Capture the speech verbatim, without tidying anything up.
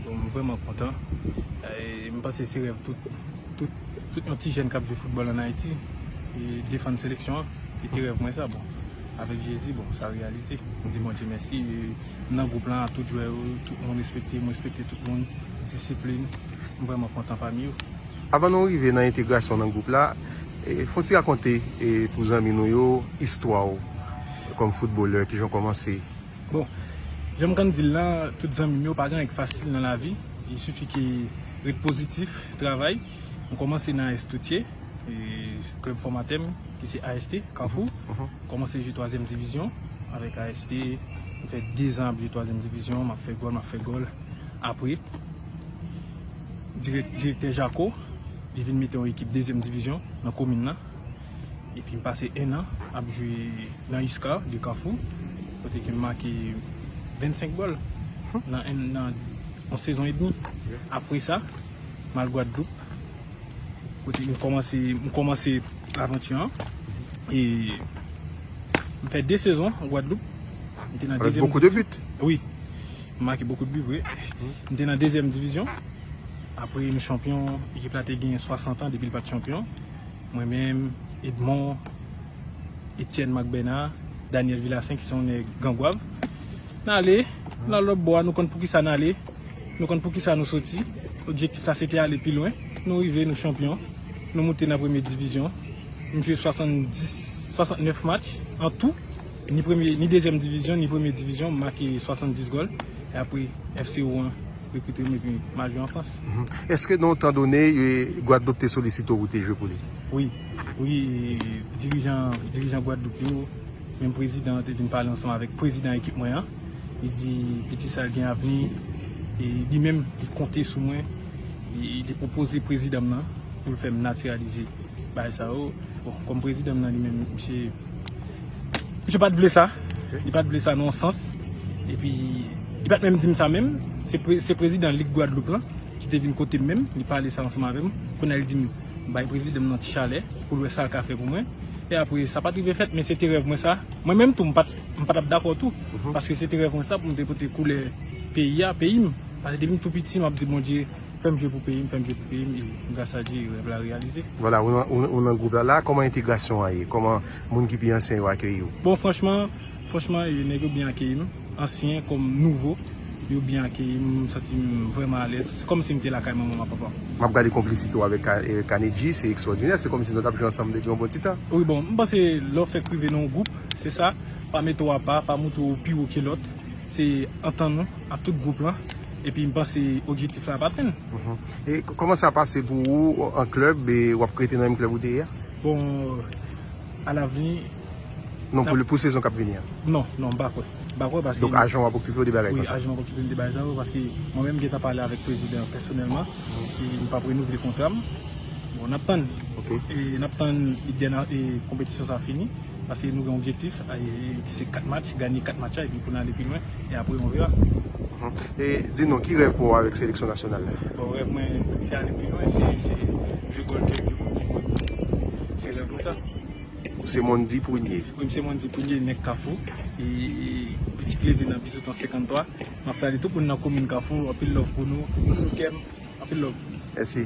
Bon, m vrèman kontan. E m panse se rèv tout, tout, tout yon ti jèn k ap jwe foutbòl ann Ayiti. E defann seleksyon an, se te rèv mwen sa. Bon, avèk Jezi, bon, sa reyalize. M di Bondye mèsi. E nan gwoup lan, tout jwè yo, tout moun respekte, m respekte tout moun, disiplin. M vrèman kontan pami yo. Avan nou rive nan entegrasyon nan gwoup la, e, fè yon ti rakonte, e, pou zanmi nou yo, istwa w kòm foutbolè, kijan w kòmanse. Bon, jan m konn di l lan, tout zanmi m yo, pa gen anyen k fasil nan lavi. Il suffit ke ret pozitif, travay. M kòmanse nan A S Toutye, e, klèb fòmatè m, ki se A S T, Kafou. Mhm. M kòmanse jwe twazyèm divizyon avèk A S T. M fè dezan ap jwe twazyèm divizyon, m ap fè gòl, m ap fè gòl. Apre, dirèk-, direktè Jako, li vin mete yon ekip dezyèm divizyon nan komin nan. Epi m pase en an ap jwe nan Iskar de Kafou, kote ke m make vennsenk gòl nan en, nan yon sezon edmi. Apre sa, m al Gwadloup, kote m kòmanse, m kòmanse lavanti an. E m fè de sezon an Gwadloup. M te nan Avec dezyèm beaucoup de divizyon. Buts. Wi. M make beaucoup de buts, vre. M te nan dezyèm divizyon. Apre nou chanpyon, ekip la te gen swasant an depi l pa t chanpyon. Mwen menm, Edmond, Etienne Marc Bernard, Daniel Villasin, ki se yon nèg Gangwav. N ale, n al lòt bò a, nou konn poukisa n ale, nou konn poukisa nou soti. Objektif la, se te ale pi lwen. Nou rive, nou chanpyon. Nou moute nan premye divizyon. M jwe swasanndis, swasantnèf match an tou. Ni premye, ni dezyèm divizyon, ni premye divizyon, m make swasanndis gòl. E apre, F C O an rekrite m epi m al jwe an Frans. Mhm. Èske nan yon tan done, e, Gwadloup te solisite w pou te jwe pou li? Wi, wi, e, dirijan, dirijan Gwadloup yo, menm prezidan an te vin pale ansanm avèk prezidan ekip mwen an. Li di, piti sa l gen avni, e li menm, li konte sou mwen. E li te pwopoze prezidan m nan pou l fè m natiralize bagay sa yo. Bon, kòm prezidan m nan li menm, misye, misye pa t vle sa. Li pa t vle sa nan yon sans. Epi, li pa t menm di m sa menm. Se pre-, se prezidan Lig Gwadloup lan ki te vin kote m menm. Li pale sa ansanm avè m. Kounye a, li di m, bay prezidan m nan ti chalè pou l wè sa l ka fè pou mwen. E apre, sa pa t rive fèt, men se te rèv mwen sa. Mwen menm tou, m pa t, m pa t ap dakò tou. Mhm. Paske se te rèv mwen sa pou m te pote koulè peyi a, peyi m. Paske depi m tou piti, m ap di Bondye, fè m jwe pou peyi m, fè m jwe pou peyi m, e gras a Dye, rèv la reyalize. Vwala, ou nan, ou, ou nan gwoup la, la, kòman entegrasyon an ye? Kòman moun ki pi ansyen yo akeyi w? Bon, franchman, franchman, e, nèg yo byen akeyi m. Ansyen kòm nouvo, yo byen akeyi m, m santi m vrèman alèz. Se kòmsi m te lakay manman m ak papa m. M ap gade konplisite w avèk Ka-, e, Kanedji, se ekstwòdinè, se kòmsi nou t ap jwe ansanm depi yon bon ti tan. Wi, bon, m panse lè w fèk rive nan yon gwoup, se sa, pa mete w apa, pa montre w pi wo ke lòt, se antann ou ak tout gwoup lan, epi m panse objektif la ap atenn. Mhm. E k-, kòman sa pase pou ou an klèb, e w ap rete nan menm klèb ou te ye a? Bon, alavni, non, pou, pou sezon k ap vini an? Non, non, m pa kwè. M pa kwè paske... Donk, ajan w ap okipe w de bagay konsa? Wi, ajan m ap okipe m de bagay sa yo, paske mwen menm m gentan pale avèk prezidan pèsonèlman, ki m p ap renouvle kontra m. Bon, n ap tann. Ok. E n ap tann dènye, e, konpetisyon sa fini. Paske nou gen objektif, e, ki se kat match, ganye kat match la, epi pou n ale pi lwen, e apre, on verra. Mhm. E di nou, ki rèv pa w avèk seleksyon nasyonal la? Bon, rèv mwen, se ale pi lwen, se, se jwe gòl ke jwe koup di mond. Se rèv mwen sa. Ou se Mondy Prunier? Wi, m se Mondy Prunier, nèg Kafou. E, e, pitit leve nan Bizoutan senkanntwa. M ap salye tout moun nan komin Kafou, anpil love pou nou, nou sou kè m, anpil love. Mèsi.